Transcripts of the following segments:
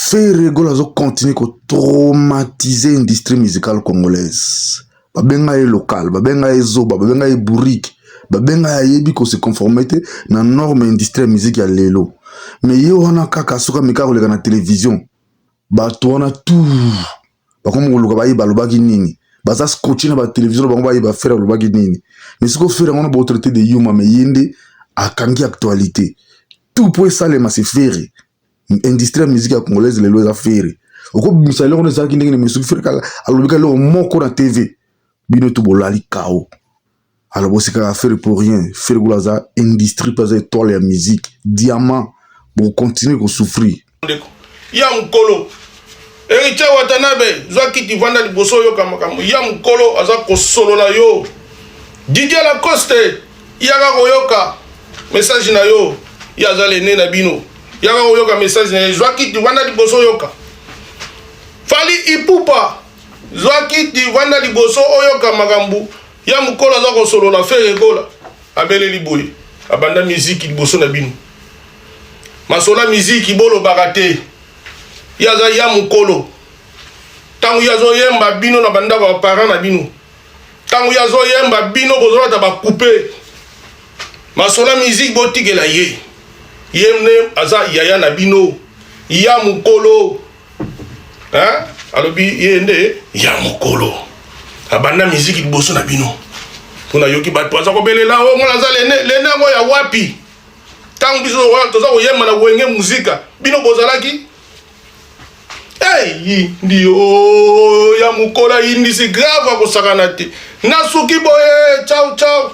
Ferre Gola azo continuer ko traumatiser industrie musicale congolaise. Babenga ye local, babenga ye zoba, babenga ye bourrique, babenga ye ayebi ko se conformer te na norme industrie ya musique ya lelo. Mais ye wana kaka soki ameka koleka na television, bato wana tout bakomi koluka bayeba alobaki nini. Baza scotché na ba television na bango bayeba Ferre alobaki nini. Mais sikoyo Ferre yango wana bo traiter de yuma, mais ye nde akangi actualité. Tout po esalema c'est Ferre. Industrie ya musique ya congolaise lelo eza Ferre. Okobimisa eloko wana ezalaki ndenge nini, soki Ferre kaka alobi kaka eloko moko na TV, bino tout bolali KO. Alors bosekaka Ferre pour rien. Ferre Gola aza industrie mpe aza étoile ya musique, diamant. Bokontinue kosouffrir. Ndeko ya mokolo Héritier Watanabe, zwa kiti vanda liboso oyoka makambo ya mokolo aza kosolola yo. Didier Lacoste, yaka koyoka message na yo, ye aza lene na bino. Yaka koyoka message na ye, zwa kiti vanda liboso oyoka. Fally Ipupa, zwa kiti vanda liboso oyoka makambo ya mokolo aza kosolola. Ferre Gola abeleli boye, abanda miziki liboso na bino. Masolo ya miziki bolobaka te, ye aza ya mokolo. Ntango ye azoyemba bino na bandako ya parent na bino, ntango ye azoyemba bino bozolata bakupe. Masolo ya miziki botikela ye, ye nde aza yaya na bino ya mokolo. Hein? Alobi ye nde ya mokolo, abanda miziki liboso na bino. Mpo nayoki bato baza kobelela o mwana aza lene lene yango ya wapi? Ntango biso toza koyemba na Wenge Muzika, bino bozalaki ei ndio ya mokolo ayindisi grave, akosakana te. Nasuki boye, ciao ciao.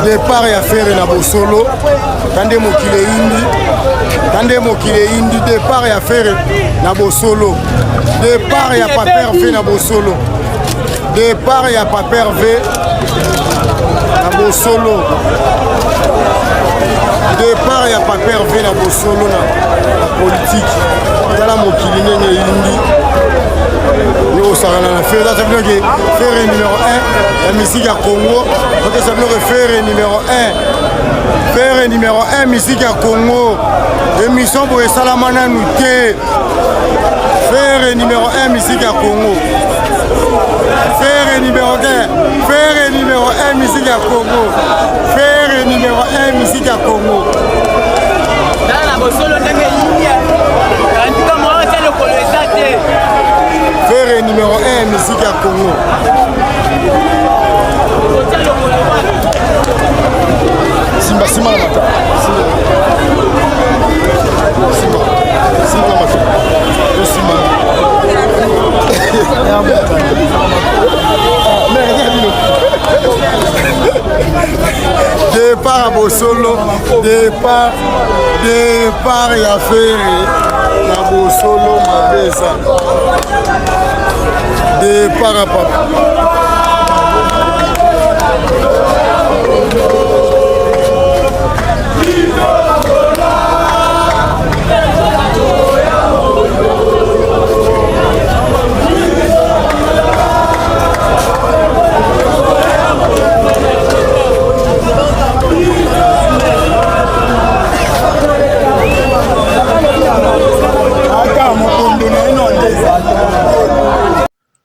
Départ ya Ferre na bosolo, kande mokili eyindi, kande mokili eyindi. Départ ya Ferre na bosolo, départ ya Paper V na bosolo, départ ya Paper V na bosolo, départ ya Paper V na bosolo na politike. Tala mokili ndenge eyindi, osakana na Ferre. Eza bino ke Ferre numéro 1 ya musique ya Congo, tokesa bino ke Ferre numéro 1, Ferre numéro 1 musique ya Congo. Émission boye esalama nanu te. Ferre numéro 1 musique ya Congo, Ferre numéro 1, Ferre numéro 1 musique ya Congo, Ferre numéro 1 musique ya Congo. Tala na bosolo ndenge eyindi, antuka mwa ata lokolo eza te. Ferre numéro 1 musique ya Congo. Kotia lokolo wapi? Simba simba na mata. Simba. Simba na mata. Simba. Départ ya bosolo, départ, départ ya Ferre na bosolo mabe eza. Départ ya papa.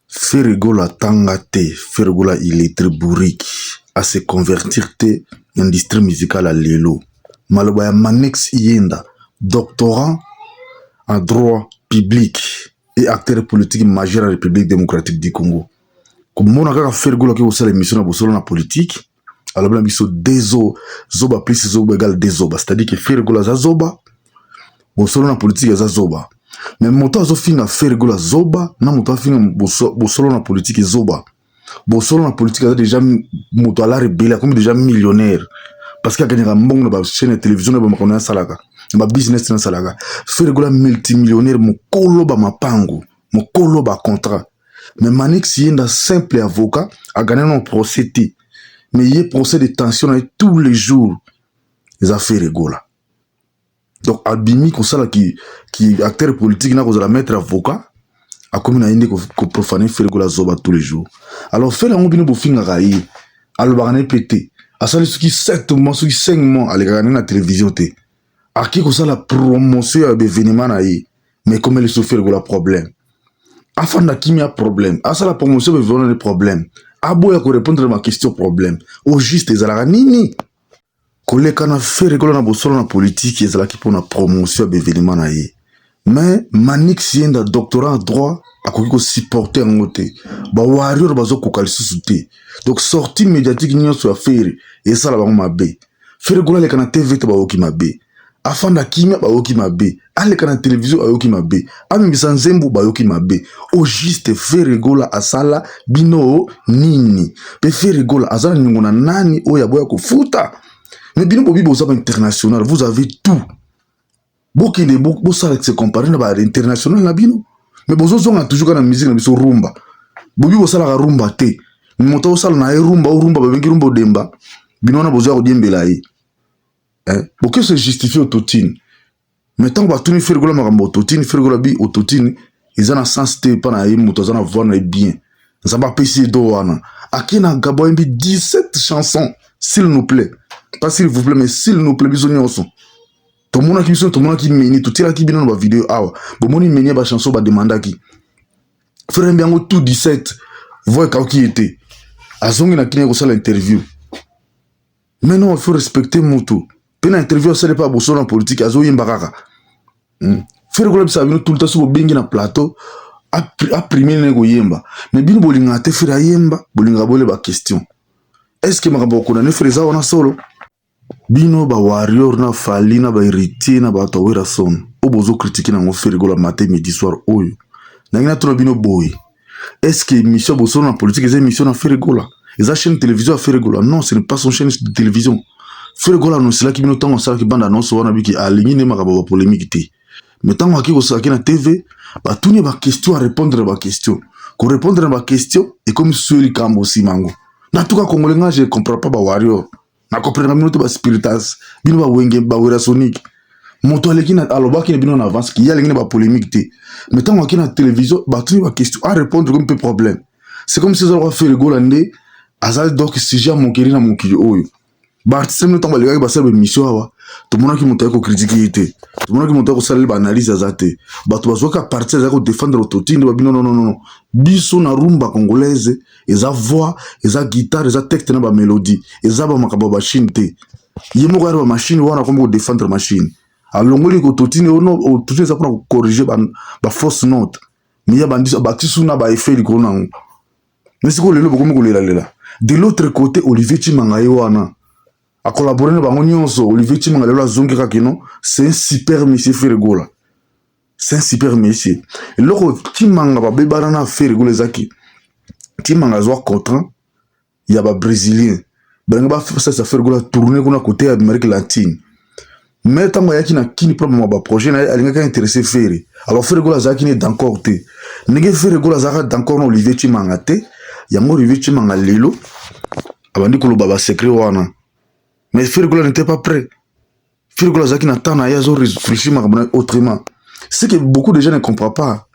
Ferre Gola atanga te, Ferre Gola illettré bourrique, a se convertir te na industrie musicale ya lelo. Maloba ya Manix Iyenda, doctorant en droit public et acteur politique majeur ya République démocratique du Congo. Komona kaka Ferre Gola ake kosala émission na bosolo na politique, alobi na biso deux zoba plus zoba égale deux zoba, c'est-à-dire que Ferre Gola aza zoba, bosolo na politique aza zoba. Mais moto azofinga Ferre Gola zoba na moto afinga bosolo na politique zoba. Bosolo na politique aza déjà moto ala rebelle, akomi déjà millionnaire parce que akanyaka mbongo na ba chaîne ya télévision na ba makambo na asalaka na ba business na asalaka. Ferre Gola multimillionnaire, mokolo ba mapango, mokolo ba contrat. Mais Manix Yenda simple avocat a gagné non procès te, mais ye procès de tension na ye tous les jours eza Ferre Gola. Donc abimi kosala ki, ki acteur politique na kozala maître avocat, akomi na ye nde koprofane Ferre Gola zoba tous les jours. Alors Ferre yango bino bofingaka ye, alobaka na ye pe te. Asali soki 7 mois, soki 5 mois, alekaka nde na télévision te. Aki kosala promotion ya baévénement na ye, mais ekomeli so Ferre Gola problème. Afanda kimia, problème. Asala promotion ya baévénement na problème. Aboya korépondre na question, problème. Au juste, ezalaka nini? Koleka na Ferre Gola na Bosolo na Politike ezalaki mpona promotion ya baévénement na ye, mais Manix Yenda, doctorat en droit, akoki kosupporter yango te. Bawarrior bazokoka lisusu te. Donc sortie médiatique nyonso ya Ferre esala bango mabe. Ferre Gola aleka na TV te, bayoki mabe. Afanda kimia, bayoki mabe. Aleka na télévision, bayoki mabe. Amemisa nzembo, bayoki mabe. Au juste, Ferre Gola asala bino nini? Mpe Ferre Gola aza na niongo na nani oyo aboya kofuta? Mais bino bobi boza bainternational, vous avez tout. Bokende bosala se comparer na bainternational na bino, mais bozozonga toujours kaka na musique na biso rumba. Bobi bosalaka rumba te. Moto osala na ye rumba, o rumba babengi rumba odemba, bino wana bozoya kodiembela ye. Boke se justifier autotune, mais ntango batuni Ferre Gola makambo autotune, Ferre Gola bi autotune eza na sens te mpa na ye. Moto aza na voix na ye bien, Nzambe apesi ye do wana. Ake na Gabo, ayembi 17 chansons. S'il nous plaît, pas s'il vous plaît, mais s'il nous plaît. Biso nyonso tomonaki, biso tomonaki meni, totielaki bino na bavideo awa. Bomoni meni ya bachanson bademandaki Ferre, ayembi yango tout 17. Voix ekauki ye te, azongi na kini kosala interview. Mais non, il faut respecter moto. Mpe na interview asali mpe Bosolo na Politike, azoyemba kaka. Ferre Gola bisaka bino tout le temps, so bobengi na plateau, aprime nene koyemba. Mais bino bolingaka te Ferre ayemba, bolingaka boyele baquestion. Est ce que makambo okondane Ferre eza wana solo? Bino bawarrior na Fally na bahéritier na bato ya Werrason oyo bozocritiquer nango Ferre Gola matin, midi, soir, oyo ndenge natuna bino boye: est ce que émission Bosolo na Politique eza émission na Ferre Gola? Eza chaîne télévision ya Ferre Gola? Non, ce n'est pas son chaîne de télévision. Ferre Gola anonselaki bino ntango asalaki bande annonce wana, biki alingi nde makambo bapolémique te. Mais ntango aki kosalaki na TV, batuni baquestion, arépondre na baquestion. Korépondre na baquestion ekomi susu likambo nsima yango. Na tuka congolais, nga je comprends pas bawarrior, na comprendre bino te. Baspiritas bino, bawenge, bawerasonique, moto aleki alobaki na bino na avance ki ye alingi na bapolémique te. Mais ntango aki na télévision, batuni baquestion, arépondre komi mpe problème. C'est comme si ezalaka Ferre Gola nde aza donc sujet ya mokili na mokili oyo. Baartiste bino, ntango balekaki basala baémission awa, tomonaki moto aye kocritiquer ye te, tomonaki moto aye kosalela baanalyse aza te. Bato bazwaka parti azali kodéfendre autotune nde babino. Non, non, non, biso na rumba congolaise eza voix, eza guitare, eza texte na bamélodie, eza bamakambo ya machine te. Ye moko ayari bamachine wana, akomi kodéfendre machine, alongoli autotune. Autotune eza mpona kocorriger bafausse note, mais ya bakisi na baeffet likolo nango. Mais sikoyo lelo bokomi kolelalela. De l'autre côté, Olivier Tshimanga ye wana acollaborer na bango nyonso. Olivier Tshimanga lelo azongi kaka kino c'est un super monsieur. Ferre Gola, c'est un super monsieur. Eloko Tshimanga babebana na Ferre Gola ezaki Tshimanga azwa contrat ya babrésilien, balingi basalisa Ferre Gola tourner kuna côté ya Amérique latine. Mais ntango ayaki na Kini mpona bama baprojet na ye, alingaki intéresser Ferre. Alors Ferre Gola azalaki ne d'accord te. Ndenge Ferre Gola azalaka d'accord na Olivier Tshimanga te, yango Olivier Tshimanga lelo abandi koloba basecret wana. Mais Ferre Gola n'était pas prêt. Ferre Gola azalaki na temps na ye, azo réfléchir makambo na autrement. Ce que beaucoup de gens ne comprend pas,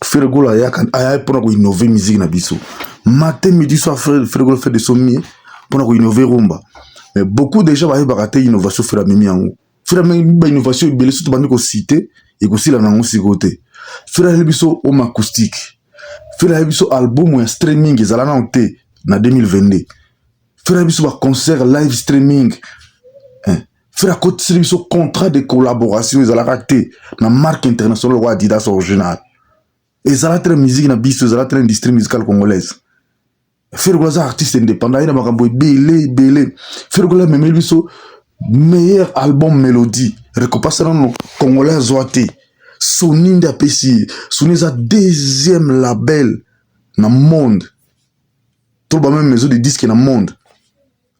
Ferre Gola ayaka, aya mpona koinnover musique na biso. Matin, midi, soir, Ferre Gola fait de son mieux mpona koinnover rumba. Mais beaucoup de gens bayebaka te innovation Ferre amemi yango. Ferre amemi bainnovation ebele, soki tobandi kociter, ekosila nango sikoyo te. Ferre ayeli biso home acoustique. Ferre ayeli biso album ya streaming, ezala nano te na 2022. Ferre ayeli biso baconcert live streaming. Ferre akotiseli biso contrat de collaboration, ezalaka te, na marque internationale lokola Adidas Original. Ezala te na musique na biso, ezala te na industrie musicale congolaise. Ferre Gola aza artiste indépendant, aye na makambo ebele ebele. Ferre Gola amemeli biso meilleur album mélodie, récompense nano congolais azwa te. Sony nde apesi ye. Sony eza deuxième label na monde, toloba même maison de disque na monde.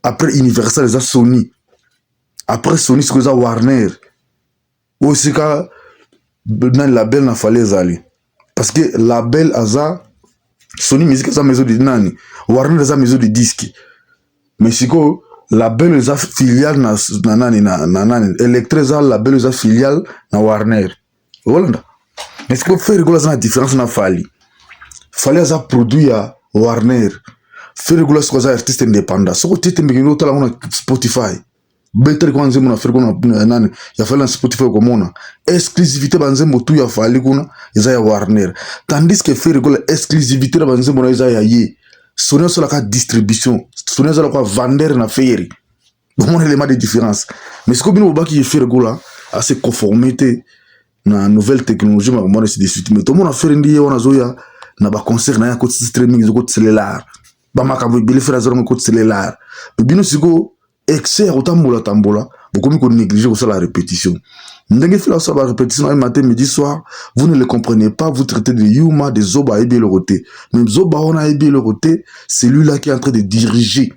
Après Universal eza Sony, après Sony sikoyo eza Warner, oyo esika nani label na Fally ezali, parce que label aza Sony Musique, eza maison de nani, Warner eza maison de disque. Mais sikoyo label eza filiale na nani, na nani, Elektra eza label, eza filiale na Warner. Olanda, mais sikoyo Ferre Gola aza na différence na Fally. Fally aza produit ya Warner. Ferre Gola sikoyo aza artiste indépendant. Soki otie te, mbekende otala yango na Spotify, betali kuna nzembo na Ferre kuna nani ya Fally na Spotify, okomona exclusivité banzembo tu ya Fally kuna eza ya Warner, tandis que Ferre Gola, exclusivité na banzembo na eza ya ye. Sony asalaka distribution, Sony azalaka vendeur na Ferre. Bomona élément de différence. Mais sikoyo bino bobaki Ferre Gola ase conformer te na nouvelle technologie, makambo wana, ainsi de suite. Mais tomona Ferre ndi ye wana azoya na baconcert na ye, akotisa streaming, ezokotiselela bamakambo ebele. Ferre azalanga kotiselela. Mais bino sikoyo, excès ya kotambola tambola, bokomi konégliger kosala répétition. Ndenge Ferre asala barépétition na ye matin, midi, soir, vous ne le comprenez pas, vous traitez de yuma, de zoba, ayebi eloko te. Mais zoba wana ayebi eloko te, celui-là qui est en train de diriger.